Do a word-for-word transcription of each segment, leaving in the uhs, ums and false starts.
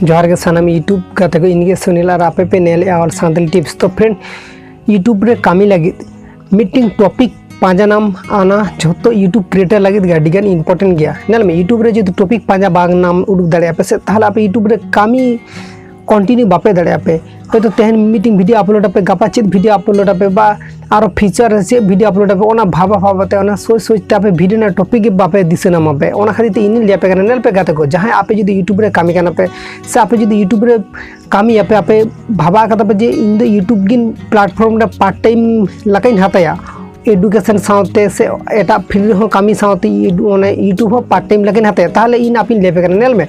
ᱡᱚᱦᱟᱨ ᱜᱮ ᱥᱟᱱᱟᱢ YouTube ᱜᱟᱛᱮ ᱠᱚ, ᱤᱧ ᱜᱮ ᱥᱩᱱᱤᱞ ᱟᱨ ᱟᱯᱮ ᱯᱮ ᱧᱮᱞᱮᱫᱼᱟ All Santali Tips᱾ ᱛᱚ friend, YouTube ᱨᱮ ᱠᱟᱹᱢᱤ ᱞᱟᱹᱜᱤᱫ ᱢᱤᱫᱴᱤᱝ topic ᱯᱟᱸᱡᱟ ᱧᱟᱢ ᱟᱱᱟ ᱡᱷᱚᱛᱚ YouTube creator ᱞᱟᱹᱜᱤᱫ ᱜᱮ ᱟᱹᱰᱤ ᱜᱟᱱ important ᱜᱮᱭᱟ᱾ ᱧᱮᱞ ᱢᱮ, YouTube ᱨᱮ ᱡᱩᱫᱤ topic ᱯᱟᱸᱡᱟ ᱵᱟᱝ ᱧᱟᱢ ᱩᱰᱩᱠ ᱫᱟᱲᱮᱭᱟᱜᱼᱟ ᱯᱮ ᱥᱮ, ᱛᱟᱦᱚᱞᱮ ᱟᱯᱮ YouTube ᱨᱮ ᱠᱟᱹᱢᱤ continue ᱵᱟᱯᱮ ᱫᱟᱲᱮᱭᱟᱜᱼᱟ ᱯᱮ᱾ ᱦᱚᱭᱛᱳ ᱛᱮᱦᱮᱧ ᱢᱤᱫᱴᱤᱝ video upload ᱟᱯᱮ, ᱜᱟᱯᱟ ᱪᱮᱫ video upload ᱟᱯᱮ, ᱵᱟ ᱟᱨᱚ future ᱨᱮ ᱪᱮᱫ video upload ᱟᱯᱮ, ᱚᱱᱟ ᱵᱷᱟᱵᱟ ᱵᱷᱟᱵᱟ ᱛᱮ, ᱚᱱᱟ ᱥᱳᱪ ᱥᱳᱪ ᱛᱮ ᱟᱯᱮ video ᱨᱮᱱᱟᱜ topic ᱜᱮ ᱵᱟᱯᱮ ᱫᱤᱥᱟᱹ ᱧᱟᱢᱟ ᱯᱮ᱾ ᱚᱱᱟ ᱠᱷᱟᱹᱛᱤᱨ ᱛᱮ ᱤᱧᱤᱧ ᱞᱟᱹᱭ ᱟᱯᱮ ᱠᱟᱱᱟ, ᱧᱮᱞ ᱯᱮ ᱜᱟᱛᱮ ᱠᱚ, ᱡᱟᱦᱟᱸᱭ ᱟᱯᱮ ᱡᱩᱫᱤ YouTube ᱨᱮ ᱠᱟᱹᱢᱤ ᱠᱟᱱᱟ ᱯᱮ ᱥᱮ ᱟᱯᱮ ᱡᱩᱫᱤ YouTube ᱨᱮ ᱠᱟᱹᱢᱤᱭᱟᱯᱮ, ᱟᱯᱮ ᱵᱷᱟᱵᱟ ᱠᱟᱫᱟ ᱯᱮ ᱡᱮ ᱤᱧ ᱫᱚ YouTube ᱜᱤᱧ platform ᱨᱮ part time ᱞᱮᱠᱟᱧ ᱦᱟᱛᱟᱭᱟ, education ᱥᱟᱶᱛᱮ ᱥᱮ ᱮᱴᱟᱜ field ᱨᱮᱦᱚᱸ ᱠᱟᱹᱢᱤ ᱥᱟᱶᱛᱮ ᱤᱭᱩ-, ᱚᱱᱮ YouTube ᱦᱚᱸ part time ᱞᱮᱠᱟᱧ ᱦᱟᱛᱟᱭᱟ, ᱛᱟᱦᱚᱞᱮ ᱤᱧ ᱟᱯᱮᱧ ᱞᱟᱹᱭ ᱟᱯᱮ ᱠᱟᱱᱟ, ᱧᱮᱞ ᱢᱮ,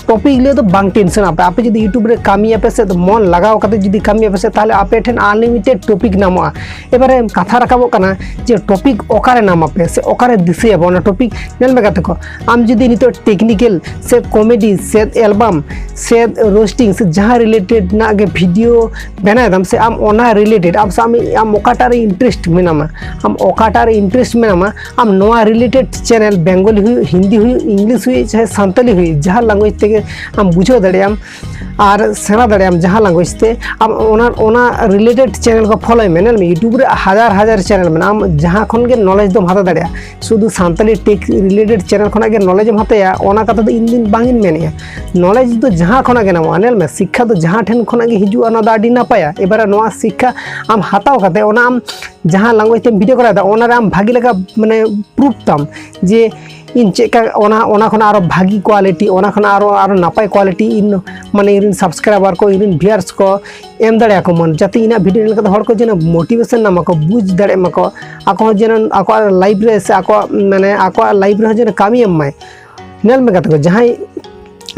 topic ᱞᱟᱹᱭ ᱫᱚ ᱵᱟᱝ tension ᱟᱯᱮ᱾ ᱟᱯᱮ ᱡᱩᱫᱤ YouTube ᱨᱮ ᱠᱟᱹᱢᱤᱭᱟᱯᱮ ᱥᱮ, ᱢᱚᱱ ᱞᱟᱜᱟᱣ ᱠᱟᱛᱮ ᱡᱩᱫᱤ ᱠᱟᱹᱢᱤᱭᱟᱯᱮ ᱥᱮ, ᱛᱟᱦᱚᱞᱮ ᱟᱯᱮ ᱴᱷᱮᱱ unlimited topic ᱧᱟᱢᱚᱜᱼᱟ᱾ ᱮᱵᱟᱨᱮ ᱠᱟᱛᱷᱟ ᱨᱟᱠᱟᱵᱚᱜ ᱠᱟᱱᱟ ᱡᱮ topic ᱚᱠᱟᱨᱮ ᱧᱟᱢᱟᱯᱮ ᱥᱮ ᱚᱠᱟᱨᱮ ᱫᱤᱥᱟᱹᱭᱟᱵᱚ ᱚᱱᱟ topic? ᱧᱮᱞ ᱢᱮ ᱜᱟᱛᱮ ᱠᱚ, ᱟᱢ ᱡᱩᱫᱤ ᱱᱤᱛᱚᱜ technical ᱥᱮ comedy ᱥᱮ album ᱥᱮ roasting ᱥᱮ ᱡᱟᱦᱟᱸ related ᱨᱮᱱᱟᱜ ᱜᱮ video ᱵᱮᱱᱟᱣ ᱮᱫᱟᱢ ᱥᱮ ᱟᱢ ᱚᱱᱟ related, ᱟᱢ ᱥᱟᱵ ᱢᱮ ᱟᱢ ᱚᱠᱟᱴᱟᱜ ᱨᱮ interest ᱢᱮᱱᱟᱢᱟ, ᱟᱢ ᱚᱠᱟᱴᱟᱜ ᱨᱮ interest ᱢᱮᱱᱟᱢᱟ, ᱟᱢ ᱱᱚᱣᱟ related channel, Bengali ᱦᱩᱭᱩᱜ, ᱦᱤᱱᱫᱤ ᱦᱩᱭᱩᱜ, English ᱦᱩᱭᱩᱜ, ᱪᱟᱦᱮ ᱥᱟᱱᱛᱟᱞᱤ ᱦᱩᱭᱩᱜ, ᱡᱟᱦᱟᱸ language ᱛᱮᱜᱮ ᱟᱢ ᱵᱩᱡᱷᱟᱹᱣ ᱫᱟᱲᱮᱭᱟᱜ ᱟᱢ ᱟᱨ ᱥᱮᱬᱟ ᱫᱟᱲᱮᱭᱟᱜ ᱟᱢ ᱡᱟᱦᱟᱸ language ᱛᱮ, ᱟᱢ ᱚᱱᱟ, ᱚᱱᱟ related channel ᱠᱚ follow ᱢᱮ᱾ ᱧᱮᱞ ᱢᱮ, YouTube ᱨᱮ ᱦᱟᱡᱟᱨ ᱦᱟᱡᱟᱨ channel ᱢᱮᱱᱟᱜᱼᱟ, ᱟᱢ ᱡᱟᱦᱟᱸ ᱠᱷᱚᱱ ᱜᱮ knowledge ᱫᱚᱢ ᱦᱟᱛᱟᱣ ᱫᱟᱲᱮᱭᱟᱜᱼᱟ᱾ ᱥᱩᱫᱷᱩ ᱥᱟᱱᱛᱟᱞᱤ tech related channel ᱠᱷᱚᱱᱟᱜ ᱜᱮ knowledge ᱮᱢ ᱦᱟᱛᱟᱭᱟ, ᱚᱱᱟ ᱠᱟᱛᱷᱟ ᱫᱚ ᱤᱧ ᱫᱚ ᱵᱟᱝ ᱤᱧ ᱢᱮᱱᱮᱫᱼᱟ᱾ Knowledge ᱫᱚ ᱡᱟᱦᱟᱸ ᱠᱷᱚᱱᱟᱜ ᱜᱮ ᱧᱟᱢᱚᱜᱼᱟ, ᱧᱮᱞ ᱢᱮ, ᱥᱤᱠᱠᱷᱟ ᱫᱚ ᱡᱟᱦᱟᱸ ᱴᱷᱮᱱ ᱠᱷᱚᱱᱟᱜ ᱜᱮ ᱦᱤᱡᱩᱜᱼᱟ, ᱚᱱᱟ ᱫᱚ ᱟᱹᱰᱤ ᱱᱟᱯᱟᱭᱟ᱾ ᱮᱵᱟᱨᱮ ᱱᱚᱣᱟ ᱥᱤᱠᱠᱷᱟ ᱟᱢ ᱦᱟᱛᱟᱣ ᱠᱟᱛᱮ ᱚᱱᱟ ᱟᱢ ᱡᱟᱦᱟᱸ language ᱛᱮᱢ video ᱠᱚᱨᱟᱣ ᱮᱫᱟ, ᱚᱱᱟ ᱨᱮ ᱟᱢ ᱵᱷᱟᱜᱤ ᱞᱮᱠᱟ, ᱢᱟᱱᱮ, proof ᱛᱟᱢ ᱡᱮ ᱤᱧ ᱪᱮᱫ ᱞᱮᱠᱟ ᱚᱱᱟ, ᱚᱱᱟ ᱠᱷᱚᱱᱟᱜ ᱟᱨᱚ ᱵᱷᱟᱜᱤ quality, ᱚᱱᱟ ᱠᱷᱚᱱᱟᱜ ᱟᱨᱚ, ᱟᱨᱚ ᱱᱟᱯᱟᱭ quality ᱤᱧ, ᱢᱟᱱᱮ, ᱤᱧ ᱨᱮᱱ subscriber ᱠᱚ, ᱤᱧ ᱨᱮᱱ viewers ᱠᱚ ᱮᱢ ᱫᱟᱲᱮᱭᱟᱠᱚ ᱢᱟ, ᱡᱟᱛᱮ ᱤᱧᱟᱹᱜ video ᱧᱮᱞ ᱠᱟᱛᱮ ᱦᱚᱲ ᱠᱚ ᱡᱮᱱᱚ motivation ᱧᱟᱢ ᱟᱠᱚ, ᱵᱩᱡᱽ ᱫᱟᱲᱮᱭᱟᱜ ᱢᱟᱠᱚ, ᱟᱠᱚ ᱦᱚᱸ ᱡᱮᱱᱚ ᱟᱠᱚᱣᱟᱜ life ᱨᱮ ᱥᱮ ᱟᱠᱚᱣᱟᱜ, ᱢᱟᱱᱮ, ᱟᱠᱚᱣᱟᱜ life ᱨᱮᱦᱚᱸ ᱡᱮᱱᱚ ᱠᱟᱹᱢᱤ ᱮᱢ ᱢᱟᱭ᱾ ᱧᱮᱞ ᱢᱮ ᱜᱟᱛᱮ ᱠᱚ, ᱡᱟᱦᱟᱸᱭ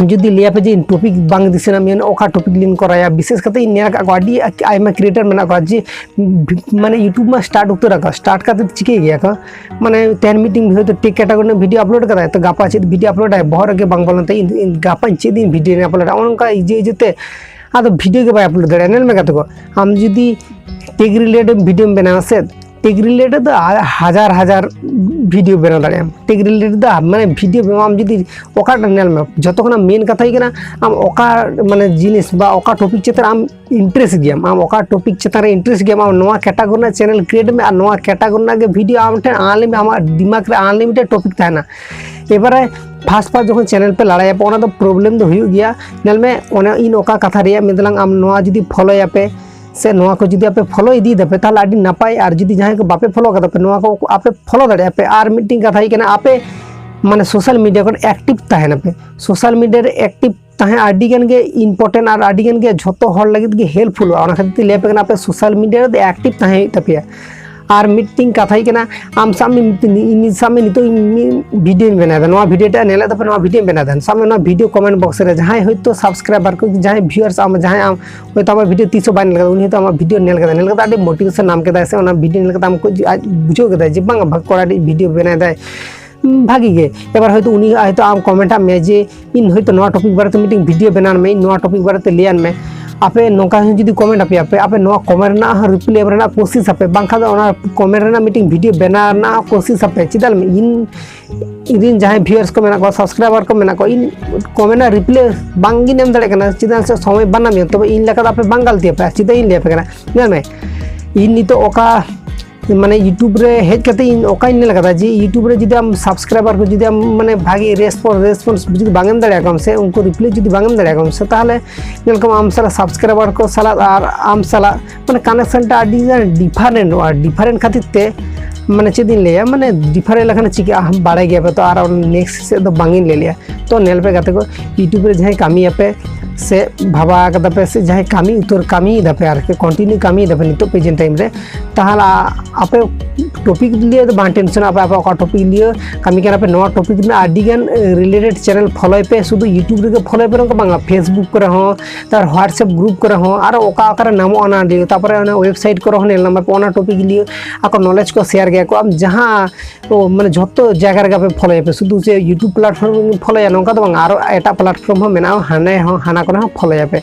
ᱡᱩᱫᱤ ᱞᱟᱹᱭᱟᱯᱮ ᱡᱮ ᱤᱧ topic ᱵᱟᱝ ᱫᱤᱥᱟᱹ ᱧᱟᱢ ᱤᱧ, ᱚᱠᱟ topic ᱞᱤᱧ ᱠᱚᱨᱟᱣᱟ, ᱵᱤᱥᱮᱥ ᱠᱟᱛᱮ ᱤᱧ ᱧᱮᱞ ᱟᱠᱟᱫ ᱠᱚᱣᱟ ᱟᱹᱰᱤ ᱟᱭᱢᱟ creator ᱢᱮᱱᱟᱜ ᱠᱚᱣᱟ ᱡᱮ, ᱢᱟᱱᱮ, YouTube ᱢᱟ start ᱩᱛᱟᱹᱨ ᱟᱠᱚ, start ᱠᱟᱛᱮ ᱪᱤᱠᱟᱹᱭ ᱜᱮᱭᱟ ᱠᱚ, ᱢᱟᱱᱮ, ᱛᱮᱦᱮᱧ ᱢᱤᱫᱴᱤᱝ ᱦᱚᱭᱛᱳ tech category ᱨᱮᱱᱟᱜ video upload ᱠᱟᱫᱟᱭ, ᱛᱚ ᱜᱟᱯᱟ ᱪᱮᱫ video upload ᱟᱭ, ᱵᱚᱦᱚᱜ ᱨᱮᱜᱮ ᱵᱟᱝ ᱵᱚᱞᱚᱱ ᱛᱟᱭᱟ, ᱤᱧ, ᱤᱧ ᱜᱟᱯᱟᱧ ᱪᱮᱫ ᱤᱧ video upload ᱟ, ᱚᱱᱠᱟ ᱤᱡᱟᱹ ᱤᱡᱟᱹᱛᱮ ᱟᱫᱚ video ᱜᱮ ᱵᱟᱭ upload ᱫᱟᱲᱮᱭᱟᱜᱼᱟ᱾ ᱧᱮᱞ ᱢᱮ ᱜᱟᱛᱮ ᱠᱚ, ᱟᱢ ᱡᱩᱫᱤ tech related video ᱵᱮᱱᱟᱣᱟ ᱥᱮ, ᱴᱮᱠ ᱨᱤᱞᱮᱴᱮᱰ ᱫᱚ ᱟ- ᱦᱟᱡᱟᱨ ᱦᱟᱡᱟᱨ ᱵᱷᱤᱰᱤᱭᱳ ᱵᱮᱱᱟᱣ ᱫᱟᱲᱮᱭᱟᱜ ᱟᱢ᱾ ᱴᱮᱠ ᱨᱤᱞᱮᱴᱮᱰ ᱫᱚ ᱢᱟᱱᱮ ᱵᱷᱤᱰᱤᱭᱳ ᱵᱮᱱᱟᱣ ᱟᱢ ᱡᱩᱫᱤ ᱚᱠᱟᱴᱟᱜ ᱧᱮᱞ ᱢᱮ, ᱡᱚᱛᱚ ᱠᱷᱚᱱᱟᱜ ᱢᱮᱱ ᱠᱟᱛᱷᱟ ᱦᱩᱭᱩᱜ ᱠᱟᱱᱟ ᱟᱢ ᱚᱠᱟ ᱢᱟᱱᱮ ᱡᱤᱱᱤᱥ ᱵᱟ ᱚᱠᱟ ᱴᱚᱯᱤᱠ ᱪᱮᱛᱟᱱ ᱨᱮ ᱟᱢ ᱤᱱᱴᱟᱨᱮᱥᱴ ᱜᱮᱭᱟᱢ, ᱟᱢ ᱚᱠᱟ ᱴᱚᱯᱤᱠ ᱪᱮᱛᱟᱱ ᱨᱮ ᱤᱱᱴᱟᱨᱮᱥᱴ ᱜᱮᱭᱟᱢ, ᱟᱢ ᱱᱚᱣᱟ ᱠᱮᱴᱟᱜᱚᱨᱤ ᱨᱮᱱᱟᱜ ᱪᱮᱱᱮᱞ ᱠᱨᱤᱭᱮᱴ ᱢᱮ ᱟᱨ ᱱᱚᱣᱟ ᱠᱮᱴᱟᱜᱚᱨᱤ ᱨᱮᱱᱟᱜ ᱜᱮ ᱵᱷᱤᱰᱤᱭᱳ ᱟᱢ ᱴᱷᱮᱱ ᱟᱱᱞᱤᱢᱤᱴᱮᱰ, ᱟᱢᱟᱜ ᱫᱤᱢᱟᱜᱽ ᱨᱮ ᱟᱱᱞᱤᱢᱤᱴᱮᱰ ᱴᱚᱯᱤᱠ ᱛᱟᱦᱮᱱᱟ᱾ ᱮᱵᱟᱨᱮ ᱯᱷᱟᱥᱴ ᱯᱷᱟᱥᱴ ᱡᱚᱠᱷᱚᱱ ᱪᱮᱱᱮᱞ ᱯᱮ ᱞᱟᱲᱟᱭᱟᱯᱮ, ᱚᱱᱟ ᱫᱚ ᱯᱨᱚᱵᱞᱮᱢ ᱫᱚ ᱦᱩᱭᱩᱜ ᱜᱮᱭᱟ᱾ ᱧᱮᱞ ᱢᱮ, ᱚᱱᱮ ᱤᱧ ᱚᱠᱟ ᱠᱟᱛᱷᱟ ᱨᱮᱭᱟᱜ ᱢᱮᱱ ᱫᱟᱞᱟᱝ, ᱟᱢ ᱱᱚᱣᱟ ᱡᱩᱫᱤ ᱯᱷᱚᱞᱳᱭᱟᱯᱮ ᱥᱮ ᱱᱚᱣᱟ ᱠᱚ ᱡᱩᱫᱤ ᱟᱯᱮ ᱯᱷᱚᱞᱳ ᱤᱫᱤᱭ ᱫᱟᱯᱮ, ᱛᱟᱦᱚᱞᱮ ᱟᱹᱰᱤ ᱱᱟᱯᱟᱭ᱾ ᱟᱨ ᱡᱩᱫᱤ ᱡᱟᱦᱟᱸᱭ ᱠᱚ ᱵᱟᱯᱮ ᱯᱷᱚᱞᱳ ᱠᱟᱫᱟ ᱯᱮ, ᱱᱚᱣᱟ ᱠᱚ ᱟᱯᱮ ᱯᱷᱚᱞᱳ ᱫᱟᱲᱮᱭᱟᱜᱼᱟ ᱯᱮ᱾ ᱟᱨ ᱢᱤᱫᱴᱤᱝ ᱠᱟᱛᱷᱟ ᱦᱩᱭᱩᱜ ᱠᱟᱱᱟ, ᱟᱯᱮ ᱢᱟᱱᱮ ᱥᱳᱥᱟᱞ ᱢᱤᱰᱤᱭᱟ ᱠᱚᱨᱮ ᱮᱠᱴᱤᱵᱷ ᱛᱟᱦᱮᱱᱟᱯᱮ᱾ ᱥᱳᱥᱟᱞ ᱢᱤᱰᱤᱭᱟ ᱨᱮ ᱮᱠᱴᱤᱵᱷ ᱛᱟᱦᱮᱸ ᱟᱹᱰᱤ ᱜᱟᱱ ᱜᱮ ᱤᱢᱯᱚᱨᱴᱮᱱᱴ ᱟᱨ ᱟᱹᱰᱤ ᱜᱟᱱ ᱜᱮ ᱡᱷᱚᱛᱚ ᱦᱚᱲ ᱞᱟᱹᱜᱤᱫ ᱜᱮ ᱦᱮᱞᱯᱯᱷᱩᱞᱚᱜᱼᱟ᱾ ᱚᱱᱟ ᱠᱷᱟᱹᱛᱤᱨ ᱛᱮ ᱞᱟᱹᱭ ᱟᱯᱮ ᱠᱟᱱᱟ, ᱟᱯᱮ ᱥᱳᱥᱟᱞ ᱢᱤᱰᱤᱭᱟ ᱨᱮ ᱮᱠᱴᱤᱵᱷ ᱛᱟᱦᱮᱸ ᱦᱩᱭᱩᱜ ᱛᱟᱯᱮᱭᱟ᱾ ᱟᱨ ᱢᱤᱫᱴᱤᱝ ᱠᱟᱛᱷᱟ ᱦᱩᱭᱩᱜ ᱠᱟᱱᱟ, ᱟᱢ ᱥᱟᱵ ᱢᱮ ᱢᱤᱫᱴᱤᱝ, ᱤᱧ ᱥᱟᱵ ᱢᱮ ᱱᱤᱛᱚᱜ ᱤᱧ ᱢᱤᱫ ᱵᱷᱤᱰᱤᱭᱳᱧ ᱵᱮᱱᱟᱣ ᱮᱫᱟ, ᱱᱚᱣᱟ ᱵᱷᱤᱰᱤᱭᱳ ᱴᱟᱜ ᱧᱮᱞᱮᱫ ᱛᱟᱯᱮ, ᱱᱚᱣᱟ ᱵᱷᱤᱰᱤᱭᱳᱧ ᱵᱮᱱᱟᱣ ᱮᱫᱟ, ᱥᱟᱵ ᱢᱮ ᱱᱚᱣᱟ ᱵᱷᱤᱰᱤᱭᱳ ᱠᱚᱢᱮᱱᱴ ᱵᱚᱠᱥ ᱨᱮ ᱡᱟᱦᱟᱸᱭ ᱦᱚᱭᱛᱳ ᱥᱟᱵᱥᱠᱨᱟᱭᱵᱟᱨ ᱠᱚ, ᱡᱟᱦᱟᱸᱭ ᱵᱷᱤᱭᱩᱣᱟᱨᱥ, ᱟᱢ ᱡᱟᱦᱟᱸᱭ ᱟᱢ ᱦᱚᱭᱛᱳ ᱟᱢᱟᱜ ᱵᱷᱤᱰᱤᱭᱳ ᱛᱤᱥ ᱦᱚᱸ ᱵᱟᱭ ᱧᱮᱞ ᱠᱟᱫᱟ, ᱩᱱᱤ ᱦᱚᱭᱛᱳ ᱟᱢᱟᱜ ᱵᱷᱤᱰᱤᱭᱳ ᱧᱮᱞ ᱠᱟᱫᱟ, ᱧᱮᱞ ᱠᱟᱛᱮ ᱟᱹᱰᱤ ᱢᱳᱴᱤᱵᱷᱮᱥᱚᱱ ᱧᱟᱢ ᱠᱮᱫᱟᱭ ᱥᱮ ᱚᱱᱟ ᱵᱷᱤᱰᱤᱭᱳ ᱧᱮᱞ ᱠᱟᱛᱮ ᱟᱢ ᱠᱚ ᱟᱡ ᱵᱩᱡᱷᱟᱹᱣ ᱠᱮᱫᱟᱭ ᱡᱮ ᱵᱟᱝ, ᱵᱷᱟᱜᱽ ᱠᱚᱲᱟ ᱟᱹᱰᱤ ᱵᱷᱤᱰᱤᱭᱳ ᱵᱮᱱᱟᱣ ᱮᱫᱟᱭ, ᱩᱸ, ᱵᱷᱟᱜᱤ ᱜᱮ᱾ ᱮᱵᱟᱨ ᱦᱚᱭᱛᱳ ᱩᱱᱤ ᱦᱚᱭᱛᱳ ᱟᱢ ᱠᱚᱢᱮᱱᱴ ᱟᱜ ᱢᱮᱭᱟ ᱡᱮ ᱤᱧ ᱦᱚᱭᱛᱳ ᱱᱚᱣᱟ ᱴᱚᱯᱤᱠ ᱵᱟᱨᱮᱛᱮ ᱢᱤᱫᱴᱤᱝ ᱵᱷᱤᱰᱤᱭᱳ ᱵᱮᱱᱟᱣ ᱢᱮ, ᱤᱧ ᱱᱚᱣᱟ ᱴᱚᱯᱤᱠ ᱵᱟᱨᱮᱛᱮ ᱞᱟᱹᱭᱟᱱ ᱢᱮ᱾ ᱟᱯᱮ ᱱᱚᱝᱠᱟ ᱦᱚᱸ ᱡᱩᱫᱤ ᱠᱚᱢᱮᱱᱴ ᱟᱯᱮᱭᱟ ᱯᱮ, ᱟᱯᱮ ᱱᱚᱣᱟ ᱠᱚᱢᱮᱱᱴ ᱨᱮᱱᱟᱜ ᱦᱚᱸ ᱨᱤᱯᱞᱟᱭ ᱮᱢ ᱨᱮᱱᱟᱜ ᱠᱳᱥᱤᱥ ᱟᱯᱮ, ᱵᱟᱝᱠᱷᱟᱱ ᱫᱚ ᱚᱱᱟ ᱠᱚᱢᱮᱱᱴ ᱨᱮᱱᱟᱜ ᱢᱤᱫᱴᱤᱝ ᱵᱷᱤᱰᱤᱭᱳ ᱵᱮᱱᱟᱣ ᱨᱮᱱᱟᱜ ᱦᱚᱸ ᱠᱳᱥᱤᱥ ᱟᱯᱮ᱾ ᱪᱮᱫᱟᱜ ᱞᱟᱹᱭ ᱢᱮ, ᱤᱧ ᱤᱧ ᱨᱮᱱ ᱡᱟᱦᱟᱸᱭ ᱵᱷᱤᱭᱩᱣᱟᱨᱥ ᱠᱚ ᱢᱮᱱᱟᱜ ᱠᱚᱣᱟ, ᱥᱟᱵᱥᱠᱨᱟᱭᱵᱟᱨ ᱠᱚ ᱢᱮᱱᱟᱜ ᱠᱚᱣᱟ, ᱤᱧ ᱠᱚᱢᱮᱱᱴ ᱨᱮᱱᱟᱜ ᱨᱤᱯᱞᱟᱭ ᱵᱟᱝ ᱜᱤᱧ ᱮᱢ ᱫᱟᱲᱮᱭᱟᱜ ᱠᱟᱱᱟ, ᱪᱮᱫᱟᱜ ᱥᱮ ᱥᱚᱢᱚᱭ ᱵᱟᱹᱱᱩᱜ ᱢᱮᱭᱟ᱾ ᱛᱚᱵᱮ ᱤᱧ ᱞᱮᱠᱟ ᱫᱚ ᱟᱯᱮ ᱵᱟᱝ ᱜᱟᱞᱛᱤ ᱟᱯᱮ᱾ ᱪᱮᱫᱟᱜ ᱤᱧ ᱞᱟᱹᱭ ᱟᱯᱮ ᱠᱟᱱᱟ, ᱧᱮᱞ ᱢᱮ, ᱤᱧ ᱱᱤᱛᱚᱜ ᱚᱠᱟ ᱢᱟᱱᱮ YouTube ᱨᱮ ᱦᱮᱡ ᱠᱟᱛᱮ ᱤᱧ ᱚᱠᱟᱧ ᱧᱮᱞ ᱠᱟᱫᱟ ᱡᱮ YouTube ᱨᱮ ᱡᱩᱫᱤ ᱟᱢ ᱥᱟᱵᱥᱠᱨᱟᱭᱵᱟᱨ ᱠᱚ ᱡᱩᱫᱤ ᱟᱢ ᱢᱟᱱᱮ ᱵᱷᱟᱜᱤ ᱨᱮᱥᱯᱚᱱᱥ, ᱨᱮᱥᱯᱚᱱᱥ ᱡᱩᱫᱤ ᱵᱟᱝ ᱮᱢ ᱫᱟᱲᱮᱭᱟᱠᱚᱣᱟᱢ ᱥᱮ ᱩᱱᱠᱩ ᱨᱤᱯᱞᱟᱭ ᱡᱩᱫᱤ ᱵᱟᱝ ᱮᱢ ᱫᱟᱲᱮᱭᱟᱠᱚᱣᱟᱢ ᱥᱮ, ᱛᱟᱦᱚᱞᱮ ᱧᱮᱞ ᱠᱚᱢ ᱟᱢ ᱥᱟᱞᱟᱜ ᱥᱟᱵᱥᱠᱨᱟᱭᱵᱟᱨ ᱠᱚ ᱥᱟᱞᱟᱜ ᱟᱨ ᱟᱢ ᱥᱟᱞᱟᱜ ᱢᱟᱱᱮ ᱠᱟᱱᱮᱠᱥᱚᱱ ᱴᱟ ᱟᱹᱰᱤ ᱜᱟᱱ ᱰᱤᱯᱷᱟᱨᱮᱱᱴᱚᱜᱼᱟ᱾ ᱰᱤᱯᱷᱟᱨᱮᱱᱴ ᱠᱷᱟᱹᱛᱤᱨ ᱛᱮ ᱢᱟᱱᱮ ᱪᱮᱫ ᱤᱧ ᱞᱟᱹᱭᱟ, ᱢᱟᱱᱮ ᱰᱤᱯᱷᱟᱨᱮᱱᱴ ᱞᱮᱠᱷᱟᱱ ᱪᱤᱠᱟᱹᱜᱼᱟ, ᱵᱟᱲᱟᱭ ᱜᱮᱭᱟ ᱯᱮ ᱛᱚ, ᱟᱨ ᱱᱮᱠᱥᱴ ᱥᱮᱫ ᱫᱚ ᱵᱟᱝ ᱤᱧ ᱞᱟᱹᱭ ᱞᱮᱜᱼᱟ᱾ ᱛᱚ ᱧᱮᱞ ᱯᱮ ᱜᱟᱛᱮ ᱠᱚ, YouTube ᱨᱮ ᱡᱟᱦᱟᱸᱭ ᱠᱟᱹᱢᱤᱭᱟᱯᱮ ᱥᱮ ᱵᱷᱟᱵᱟ ᱠᱟᱫᱟ ᱯᱮ ᱥᱮ ᱡᱟᱦᱟᱸᱭ ᱠᱟᱹᱢᱤ ᱩᱛᱟᱹᱨ ᱠᱟᱹᱢᱤᱭᱮᱫᱟ ᱯᱮ ᱟᱨᱠᱤ, ᱠᱚᱱᱴᱤᱱᱤᱭᱩ ᱠᱟᱹᱢᱤᱭᱮᱫᱟ ᱯᱮ ᱱᱤᱛᱚᱜ ᱯᱨᱮᱡᱮᱱᱴ ᱴᱟᱭᱤᱢ ᱨᱮ, ᱛᱟᱦᱚᱞᱮ ᱟᱯᱮ ᱴᱚᱯᱤᱠ ᱞᱤᱭᱮ ᱫᱚ ᱵᱟᱝ ᱴᱮᱱᱥᱚᱱ ᱟᱯᱮ, ᱟᱯᱮ ᱚᱠᱟ ᱴᱚᱯᱤᱠ ᱞᱤᱭᱮ ᱠᱟᱹᱢᱤ ᱠᱟᱱᱟ ᱯᱮ, ᱱᱚᱣᱟ ᱴᱚᱯᱤᱠ ᱨᱮᱱᱟᱜ ᱟᱹᱰᱤ ᱜᱟᱱ ᱨᱤᱞᱮᱴᱮᱰ ᱪᱮᱱᱮᱞ ᱯᱷᱚᱞᱳᱭ ᱯᱮ᱾ ᱥᱩᱫᱷᱩ YouTube ᱨᱮᱜᱮ ᱯᱷᱚᱞᱳᱭ ᱯᱮ ᱱᱚᱝᱠᱟ ᱵᱟᱝᱟ, Facebook ᱠᱚᱨᱮ ᱦᱚᱸ, ᱛᱟᱨ WhatsApp ᱜᱨᱩᱯ ᱠᱚᱨᱮ ᱦᱚᱸ, ᱟᱨᱚ ᱚᱠᱟ ᱚᱠᱟᱨᱮ ᱧᱟᱢᱚᱜᱼᱟ ᱚᱱᱟ ᱞᱤᱭᱮ, ᱛᱟᱨᱯᱚᱨᱮ ᱚᱱᱟ ᱣᱮᱵᱥᱟᱭᱤᱴ ᱠᱚᱨᱮ ᱦᱚᱸ ᱧᱮᱞ ᱧᱟᱢᱟ ᱯᱮ, ᱚᱱᱟ ᱴᱚᱯᱤᱠ ᱞᱤᱭᱮ ᱟᱠᱚ ᱱᱚᱞᱮᱡᱽ ᱠᱚ ᱥᱮᱭᱟᱨ ᱜᱮᱭᱟ ᱠᱚ᱾ ᱟᱢ ᱡᱟᱦᱟᱸ ᱚ, ᱢᱟᱱᱮ ᱡᱷᱚᱛᱚ ᱡᱟᱭᱜᱟ ᱨᱮᱜᱮ ᱟᱯᱮ ᱯᱷᱚᱞᱳᱭᱟᱯᱮ, ᱥᱩᱫᱷᱩ ᱡᱮ YouTube ᱯᱞᱟᱴᱯᱷᱚᱨᱢ ᱨᱮᱜᱮ ᱯᱷᱚᱞᱳᱭᱟ ᱱᱚᱝᱠᱟ ᱫᱚ ᱵᱟᱝ, ᱟᱨᱚ ᱮᱴᱟᱜ ᱯᱞᱟᱴᱯᱷᱚᱨᱢ ᱦᱚᱸ ᱢᱮᱱᱟᱜᱼᱟ, ᱦᱟᱱᱮ ᱦᱚᱸ ᱦᱟᱱᱟ ᱠᱚᱨᱮ ᱦᱚᱸ ᱯᱷᱚᱞᱳᱭᱟᱯᱮ᱾